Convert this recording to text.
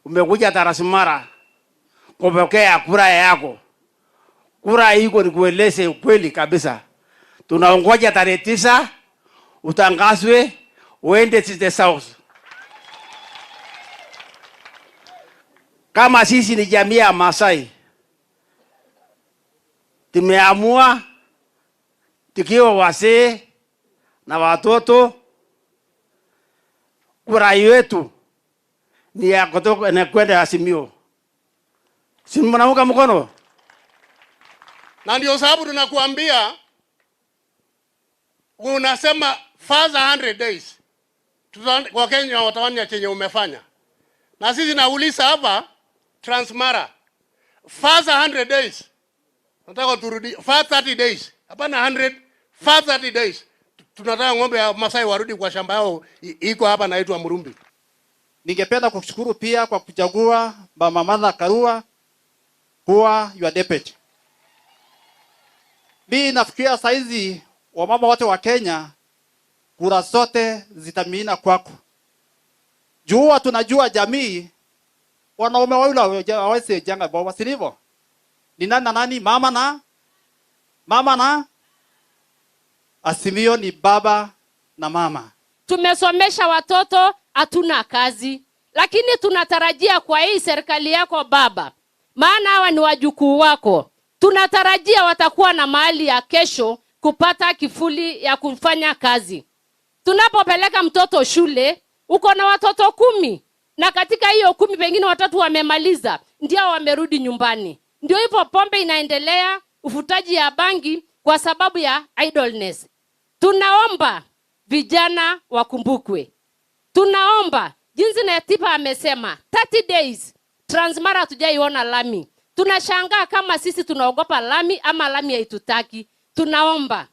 Umekuja Transmara kupokea kura yako. Kura iko nikueleze ukweli kabisa. Tunaongoja tarehe 9 utangazwe uende State House. Kama sisi ni jamii ya Masai, tumeamua tukiwa wazee na watoto, kura yetu ni ya kutoka na kwenda Azimio. Si mnaunga mkono? Na ndio sababu tunakuambia, unasema first 100 days Wakenya wataona chenye umefanya. Na sisi nauliza hapa Transmara, first 100 days nataka turudi first 30 days, hapana 100, first 30 days tunataka ng'ombe ya Masai warudi kwa shamba yao iko hapa naitwa Murumbi. Ningependa kukushukuru pia kwa kuchagua Mama Martha Karua kuwa your deputy. Mimi nafikiria saizi wamama wote wa Kenya kura zote zitamina kwako. Jua tunajua jamii wanaume wawili hawawezi jenga boma, si ndivyo? Ni nani na nani? Mama na mama na Azimio ni baba na mama. Tumesomesha watoto, hatuna kazi, lakini tunatarajia kwa hii serikali yako baba, maana hawa ni wajukuu wako, tunatarajia watakuwa na mahali ya kesho kupata kifuli ya kufanya kazi. Tunapopeleka mtoto shule, uko na watoto 10, na katika hiyo 10 pengine watatu wamemaliza, ndio wamerudi nyumbani. Ndio hivyo pombe inaendelea, ufutaji ya bangi kwa sababu ya idleness. Tunaomba vijana wakumbukwe. Tunaomba jinsi Netipa amesema 30 days Transmara hatujaiona lami. Tunashangaa kama sisi tunaogopa lami ama lami haitutaki. Tunaomba